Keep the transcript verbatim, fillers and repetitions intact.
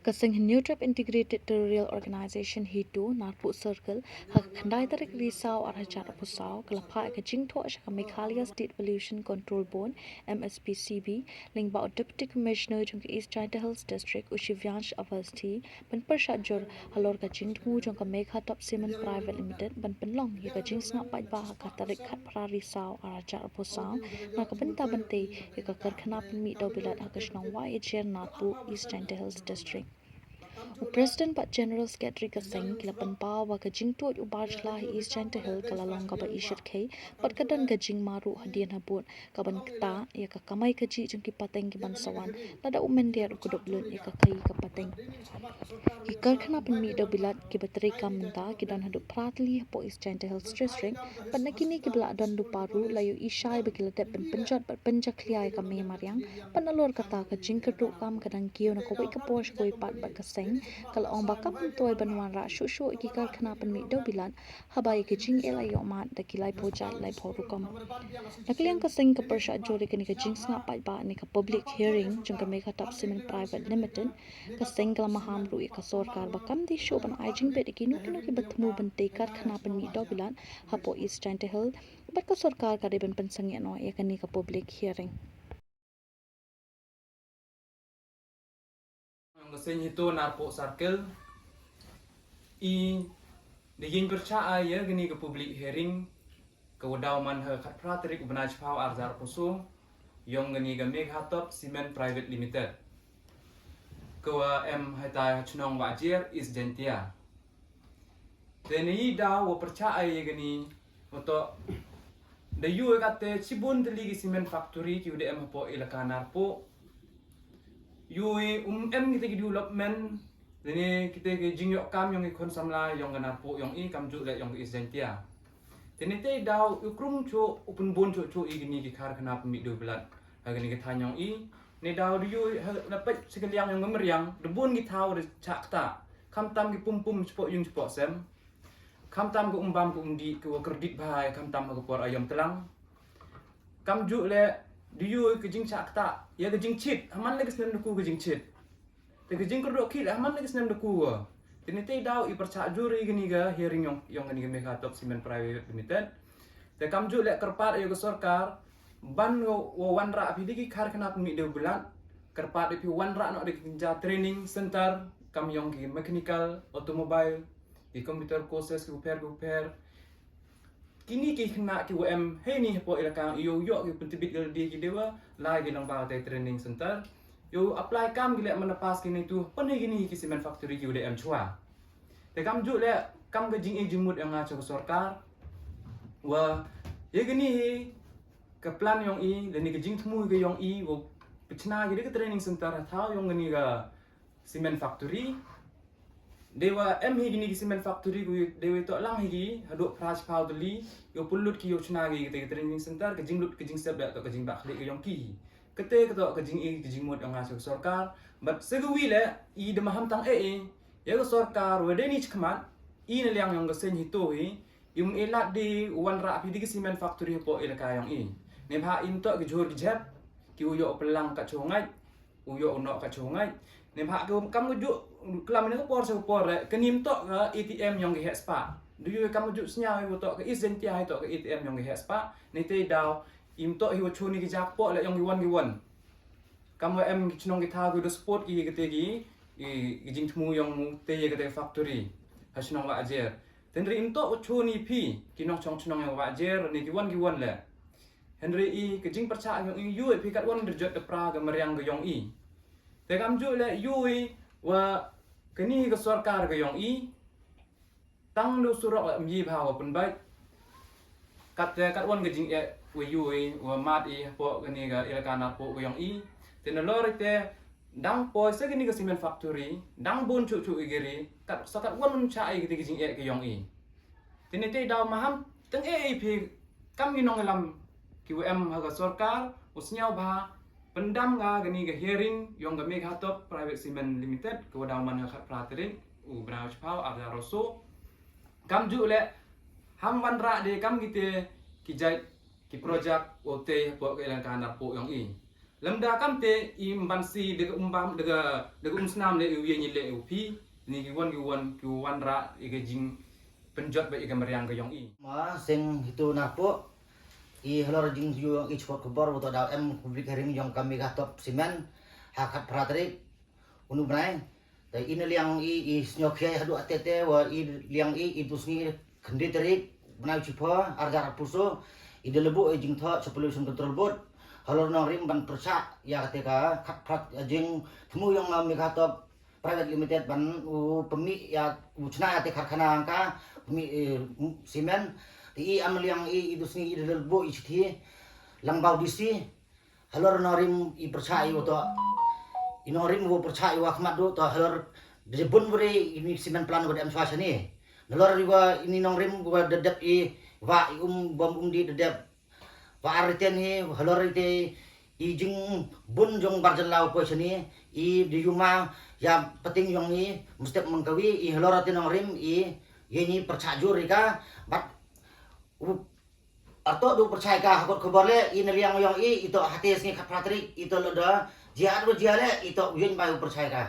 Ka seng Hynñiewtrep Integrated Territorial Organization HITO, Narpuh Circle, ha ka khyndai tarik Risaw arhajar arphew saw, ka la phah ïa ka jingthoh sha ka Meghalaya State Pollution Control Board, M S P C B, lyngba u Deputy Commissioner jong ka East Jaintia Hills District, u Shivyansh Awasthi, ban pyrshah jur halor ka jingthmu jong ka Meghatop Cement Private Limited ban pynlong ïa ka jingsngap paidbah ha ka tarik khatphra Risaw arhajar arphew saw, na ka bynta ban tei ïa ka karkhana pynmih dewbilat ha ka shnong Wahiajer, Narpuh, East Jaintia Hills District. U President bad General Secretary ka seng ki la pynpaw ba ka jingtuid u bar jylla ha East Jaintia Hills ka la long kaba ishyrkhei bad ka don ka jingma ruh hadien habud kaban ktah ïa ka kamai kajih jong ki pateng kiban sa wan lada u mynder u kdup lut ïa ka khaii ka pateng. Ki karkhana pynmih dewbilat kiba treikam mynta ki don haduh phra tylli hapoh East Jaintia Hills District, bad na kine kiba la don lypa ruh la ïohi shai ba ki la dep ban pynjot bad pynjakhlia ïa ka mei mariang. Bad nalor kata, ka jingkyrduh kam ka dang kiew na kawei ka por sha kawei pat, bad ka seng ka la ong ba kam myntoi ban wanrah shuh shuh ïa ki karkhana pynmih dewbilat haba ïa ka jingeh la ïoh mad da ki laiphew jait laiphew rukom. Na ka liang ka seng ka pyrshah jur ïa kane ka jingsngap paidbah ne ka public hearing jong ka Meghatop Cement Private Limited. Ka seng ka la maham ruh ïa ka sorkar ba kam dei shuh ban ai jingbit ïa kino kino kiba thmu ban tei karkhana pynmih dewbilat hapoh East Jaintia Hills, bad ka sorkar ka dei ban pynsangeh noh ïa kane ka public hearing. Jong ka seng HITO Narpuh Circle, i da ïeng pyrshah ïa kane ka public hearing ka wa daw man ha ka khatphra tarik u bnai shiphew arhajar arphew saw, jong kane ka Meghatop Cement Private Limited, ka wa em haitai ha shnong Wahiajer, East Jaintia. Te ngi daw wa pyrshah ïa kane, wa toh da ïohi katte shibun tylli ki cement factory ki wa da em hapoh elaka Narpuh. Ïohi um em kita ki development, lane kita ki jingïoh kam jong ki khun samla jong ka Narpuh jong i, kamjooh leh jong ka East Jaintia. Te ngi te daw u krum shuh, u pynbun shuh shuh ïa kine ki karkhana pynmih dewbilat ha kane ka thaiñ jong i. Ngi daw da ïohi ha la peit sha ka liang jong ka mariang, da bun ki thaw da shah ktah. Khamtam ki pum pum shapoh ïing shapoh sem. Khamtam ka um bam ka um dih ka wa kyrdit bha, khamtam ha ka por aïom tlang. Kamjooh leh da ïohi ka jingshah ktah ïa ka jingshit, ha man la ka snem da ku ka jingshit. Te ka jingkyrduh khih leh ha man la ka snem da ku wa. Te ngi te daw i pyrshah jur ïa kane ka hearing jong, jong kane ka Meghatop Cement Private Limited. Te kamjooh leh kyrpad ïa ka sorkar ban wa, wa wanrah phi da ki karkhana pynmih dewbilat. Kyrpad ïa phi wanrah noh da ki kynja training center kam jong ki mechanical, automobile, ki computer courses ki bapher ki bapher. Kine ki khynnah ki wa em heini hapoh elaka i, ïoh, ïoh ki pyntbit ka lade ki dei wa lai ki lyngba te training center. Ïoh apply kam ki leh mynta pass kine tu, pynheh kine ki cement factory ki wa da em shuwa. Te kamjooh leh kam ka jingïeit jingmut jong nga sha ka sorkar, wa ïa kine hi ka plan jong i lane ka jingthmu ka jong i wa pynchna ki da ka training center ha thaw jong kane ka cement factory. Dei wa em hi kine ki cement factory, ku dei wa toh lang hi ki haduh phra shiphew tylli, ïoh pynlut ki, ïoh chna ki kata ka training center, ka jinglut ka jingsep leh toh ka jingbakla ka jong ki. Kata ka toh ka jingïeit ka jingmut jong nga sha ka sorkar. Bad sa ka wi leh i da maham tang eh eh ïa ka sorkar wa dei ni chi khmat, i na liang jong ka seng HITO hi, i um eh lad de wanrah phi da ki cement factory hapoh elaka jong i. Neibhah i um toh ki jhur ki jhep, ki u ïoh u pynlang ka chongait, u ïoh u noh ka chongait. Neibhah ka kam ka juh klam na ka por sha ka por leh, kane um toh ka ATM jong ki heh spah. Da ïohi kam ka juh sñiaw hi wa toh ka East Jaintia hi toh ka ATM jong ki heh spah. Ngi te daw i um toh hi wa choni ki jakpoh leh jong ki wan ki wan. Kam wa em ki chnong ki thaw ki da support ki kata ki, ki, ki jingthmu jong te ïa kata factory ha shnong Wahiajer. Te hynrei i um toh wa choni phi ki nongchong chnong jong Wahiajer ne ki wan ki wan leh. Hynrei i ka jingpyrshah jong i, ïohi phi katwon da jot da pra ka mariang ka jong i. Te kamjooh leh ïohi wa kane ka sorkar ka jong i, tang da u surok leh ym i bha wa pynbeit. Katte katwon ka jingeh wa ïohi wa mad i hapoh kane ka elaka Narpuh ka jong i. Te nalor ite dang poi sa kane ka cement factory, dang bun chuh chuh i giri, kat, sa katwon un chah i kata ka jingeh ka jong i. Te ngi te daw maham tang eh eh phi kam ki nongïalam ki wa em ha ka sorkar, u sñiaw bha pyndam ka kane ka hearing jong ka Meghatop Private Cement Limited ka wa daw man ha ka khatphra tarik u bnai shiphew arhajar arphew saw. Kamjooh leh ham wanrah de kam kite ki jait ki project wa tei hapoh ka elaka Narpuh jong i. Lymda kamte i Mbansi da ka umbam da ka da ka umsnam le i u ïeng i leh u phi. Ni ki wan ki wan ki wan ra i ka jingpynjot ba i ka mariang ka yong i. Ma seng hitu napo i halor jing yu i chpot khubor wato daw em public hearing yong ka Meghatop Cement ha khat phra tarik unu bnai. Te i na liang i i snyo khiai hadu atete wa i liang i i tusngi khynde tarik bnai chipho arjar puso i delebu i jingtho cha Pollution Control Board halor nongrim ban pyrchah ya kate ka khat phra jing thmu yong Meghatop Private Limited ban u pemi ya u chna ya te karkhana ka pemi cement. Te i am liang i i tusngi i delebu i chithi lang bau D C. Halor nongrim i pyrchah i wato i nongrim wa pyrchah i wa khmat du to halor de bun bri i ni cement plant wa dem swa shani. Nalor i wa i ni nongrim wa de dep i wa i um bom um di de dep wa ariten hi halor ite i jing bun jong barjala wa shani i de yuma ya pating yong i mustep mengkawi i halor ate nongrim i ye ni pyrchah jur i ka bat u Arto du pyrchai ka hakot khubor le i na liang yong i ito hate sngi khat phra tarik ito lo da jia du jia le ito uyen bai u pyrchai ka.